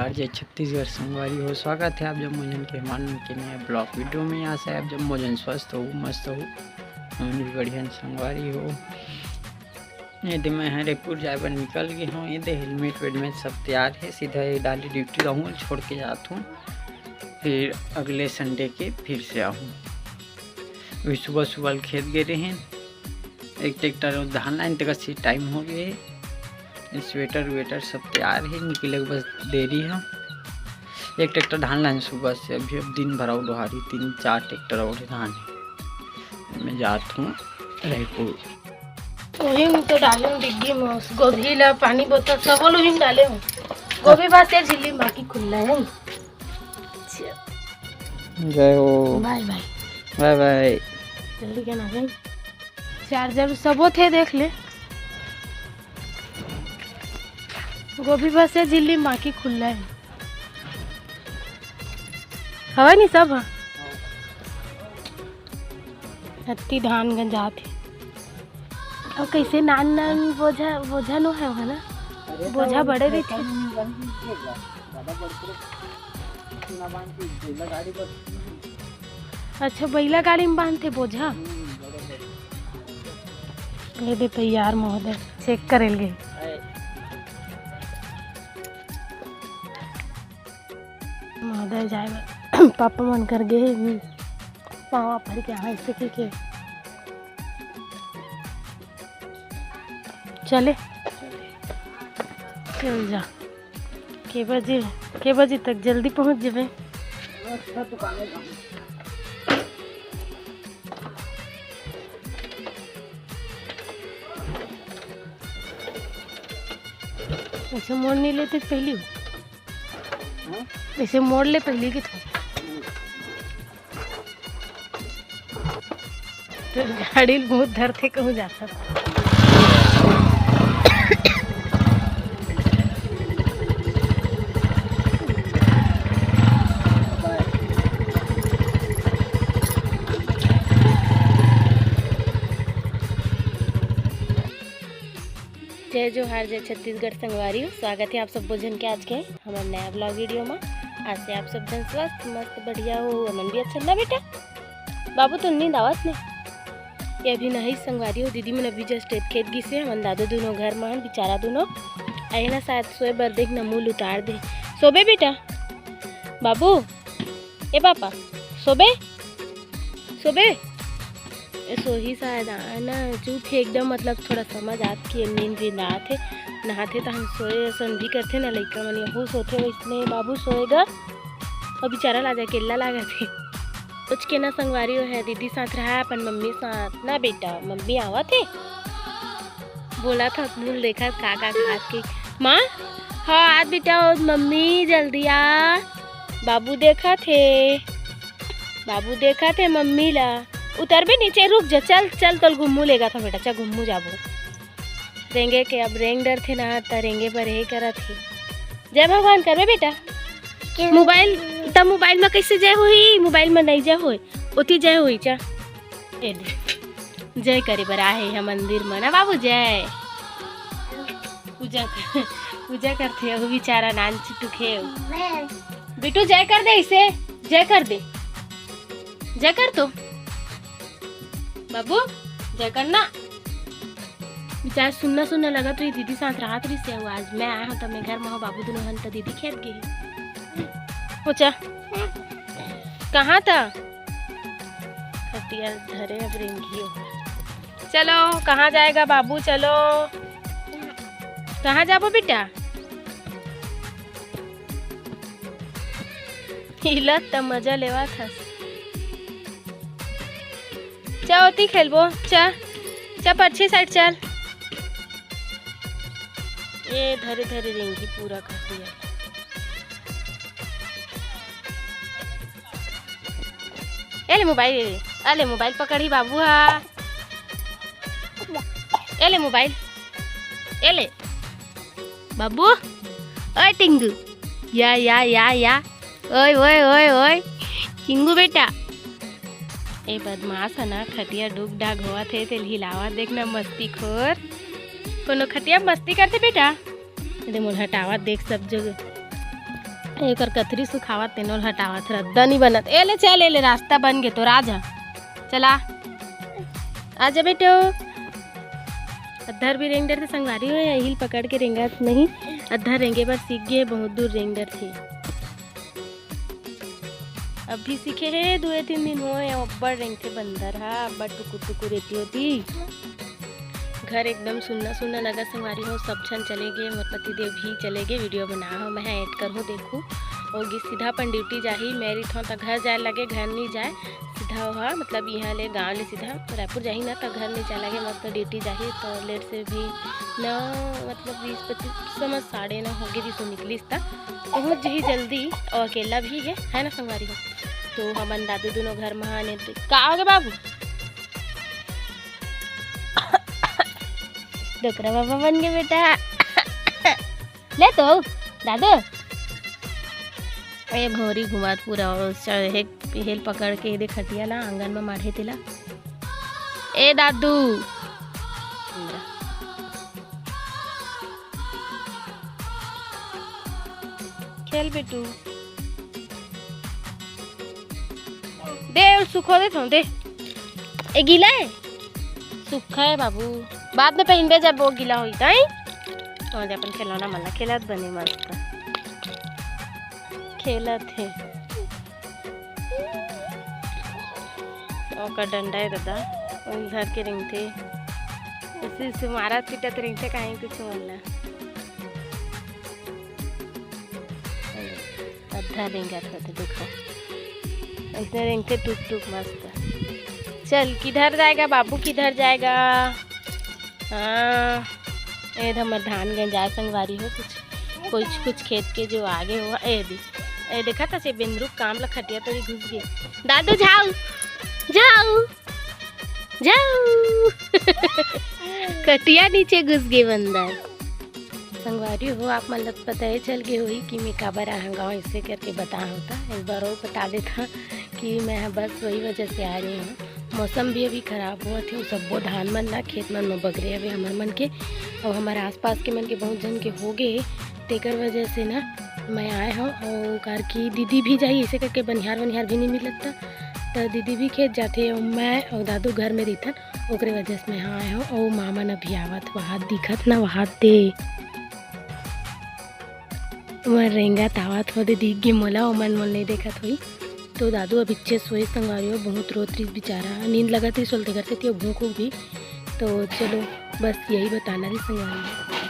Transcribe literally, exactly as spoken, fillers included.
RJ Chhattisgarh संगवारी हो, स्वागत है आप जम्मो झन के हमार मन के नया ब्लॉग वीडियो में। आशा है आप जम्मो झन स्वस्थ हो, मस्त हो, हमन भी बढ़िया संगवारी हो। ये दे मैं हरेपुर जाए बर निकल गए हूँ। ये दे हेलमेट वेलमेट सब तैयार है, सीधा ये डाली ड्यूटी रहूँ, छोड़ के जात हूँ, फिर अगले संडे के फिर से आहूँ। अभी सुबह सुबह खेत गए रहे, एक ट्रैक्टर धान लाइन तक से टाइम हो गए। स्वेटर वेटर सब तैयार है, निकले के बस देरी है। एक ट्रैक्टर धान लाइन सुबह से, अभी अब दिन भर और डोहारी, तीन चार ट्रैक्टर और धान है। मैं जात हूँ रायपुर। वही में तो डाले हूँ डिग्गी में, उस गोभी ला पानी बोतल सब लोग ही डाले हूँ। गोभी बस ये झिल्ली बाकी खुला है। अच्छा। जय हो। बाय बाय। बाय बाय। जल्दी क्या ना गई। चार्जर सबो थे, देख ले। गोभी बस ये झिल्ली बाकी खुला है। हवा नहीं सब ह। अत्ती धान गंजात हे। अउ कैसे नान नान बोझा, बोझा नो है, है ना? बोझा बड़े रहिथे। अच्छा, बइला गाड़ी में बांधथे बोझा। ये दे तैयार महोदय, चेक करेल गए। महोदय जाए बर पापा मन कर गे हे, पाँव भर के हाथ से के, के। चले, चल जा। के बजे, के बजे तक जल्दी पहुँच जेबे? ऐसे मोड़ नहीं लेते पहली। ऐसे मोड़ ले पहली की तो। तो गाड़ी बहुत धरते कहूँ जाता। जय जोहार, जय छत्तीसगढ़ संगवारी हो। स्वागत है आप सब बोझन के आज के हमर नया ब्लॉग वीडियो में। आज से आप सब जन स्वस्थ, मस्त, बढ़िया हो। हमन भी अच्छा ना बेटा? बाबू तो नींद आवत ने। ये अभी नहीं संगवारी हो, दीदी मन अभी जस्ट खेत गिसे, हमन दादू दोनों घर में हन, बेचारा दोनों। अहे ना शायद सोए बर, देख ना मुंह उतार दे। सोबे बेटा? बाबू, ए पापा, सोबे? सोबे? ए, सोही शायद, आ ना, चुप हे एकदम, मतलब थोड़ा समझ आत कि नींद वींद आत हे, नहाथे त हम सोए असन भी करथे ना लइका मन, यहू सोथे वइसने बाबू सोएगा, अउ बेचारा लाजा अकेल्ला लागत हे। सोच के ना संगवारी हो है, दीदी साथ रहा अपन मम्मी साथ ना बेटा, मम्मी आवत हे। बोला था मुंह देखा का का खात के। माँ, हाँ, आ बेटा, ओ मम्मी जल्दी आ, बाबू देखत हे, बाबू देखत हे मम्मी ला। उतरबे नीचे, रुक जा, चल चल, तोल घुम्मू लेगा था बेटा, चल घुम्मू जाबो। रेंगे के अब रेंग डरथे ना, त रेंगे बर हे करत हे। जय भगवान करबे बेटा। मोबाइल, त मोबाइल में कैसे जय होही? मोबाइल में नहीं जय होय, ओती जय होही। चा, ए दे। जय करे बर आहे ह मंदिर म ना बाबू, जय। पूजा कर, पूजा करथे अहू बेचारा नान चिटुक हे। बिटू जय कर दे, इसे जय कर दे, जय कर तो बाबू, जय करना। बेचारा सुन्ना सुन्ना लगत रही, दीदी साथ राहत रहिस हे। आज मैं आए हूँ त मैं घर में हूँ, बाबू दोनों हन त दीदी खेत गे हे। पूछा कहाँ था? खटिया धरे अब रेंगियो। चलो, कहाँ जाएगा बाबू? चलो, कहाँ जाबो बेटा? हिलत त मजा लेवत हस। चा ओती खेलबो, चा, चा परछी साइड चल। ए धरे धरे रेंगी पूरा खटिया। ए ले मोबाइल, ए ले मोबाइल पकड़ी बाबू हा। ए ले मोबाइल, ए ले बाबू। ओए टिंगू, या या या या। ओए ओए ओए ओए, टिंगू बेटा। ए बदमाश है ना, खटिया डूब डाग होवत हे, तेल हिलावत देखना मस्ती खोर। कोनो खटिया मस्ती करथे बेटा? दे मोर हटावत देख सब जगह। एकर कथरी सुखावत तेनो ल हटावत, रद्दा नहीं बनत। ए ले चल, ए ले, रास्ता बन गे तो राजा। चला, आजा बेटो। अद्धर भी रेंग डरथे संगवारी हो, यही ल पकड़ के रेंगत नहीं। अद्धर रेंगे बर सीख गे, बहुत दूर रेंग डरथे। अभी सीखे हे, दुए तीन दिन होए, अब्बड़ रेंगथे बंदर हा, अब्बड़ टुकुर टुकुर एती ओती। घर एकदम सुन्ना सुन्ना लगा संगवारी हो, सब झन चले गे, मोर पतिदेव भी चले गे। वीडियो बना हो, मैं एड करहूँ, देखू। ओगी सीधा अपन ड्यूटी जाही, मैं रहिथों त घर जाए लगे, घर नहीं जाए, सीधा ओहा, मतलब यहाँ ले, गाँव ले सीधा रायपुर जाही ना, त घर नहीं जाए लगे, मस्त ड्यूटी जाही। तो लेट से भी नौ, मतलब बीस पच्चीस, समझ साढ़े नौ हो गए, जिसो निकलिस त पहुँच जही जल्दी, और अकेला भी है, है ना संगवारी हो। तो हमन दादू दोनों घर में आने तो का हो गए बाबू? डोकरा बाबा बन गए बेटा। ले तो दादू, ए भौरी घुमात पूरा, और स-, हे, हेल पकड़ के दे खटिया ला, आंगन में माढ़े तेला। ए दादू, खेल बेटू। दे, सुखो दे तो, दे। ए गीला है? सुखा है बाबू, बाद में पहनबे जब वो गीला होई, ताई। और अपन खिलौना मन ला खेलत बने मस्त। खेलत हे। ओकर डंडा है दादा, ओही धर के रेंगथे। इसे, इसे मारत पीटत रेंगथे, काहे कुछ मन ला। अद्धा रेंगत होथे, देखो। ऐसे रेंगथे टुक टुक मस्त। चल, किधर जाएगा बाबू, किधर जाएगा? हाँ, ए हमर धान गंजाय संगवारी हो, कुछ, कुछ, कुछ खेत के जो आगे हुआ, ए भी, ए देखा था से बेंदरू काम ला खटिया तरी घुस गए। दादू जाओ, जाओ, जाओ। खटिया नीचे घुस गए बंदर। संगवारी हो, आप मन ल पता ही चल गए होही कि मैं काबर आए हूँ गाँव, ऐसे करके बता होता। एक बार और बता देता कि मैं ह बस वही वजह से आ रही हूँ। मौसम भी अभी खराब हुआ थे, सब्बो धान मन ला खेत मन में बगरे हवे हमर मन के, और हमारे आसपास के मन के बहुत जन के हो गए, तेकर वजह से ना मैं आए हूँ। और कार की दीदी भी जाही, ऐसे करके बनिहार वनिहार भी नहीं मिलत था, तो दीदी भी खेत जाथे और मैं और दादू घर में रहिथन, ओकरे वजह से मैं आए हूँ। और मामा न भी आवत, वहाद दिखत ना, वहाद दे। मैं रेंगत आवत हो दे, दिख गे मोला, ओमन मोल नहीं देखत होई। तो दादू अभी अच्छे सोए संगवारी हो, बहुत रोत रहीस बेचारा, नींद लगत रहीस, सोलते करते ते भूख उख भी। तो चलो, बस यही बताना रही संगवारी हो।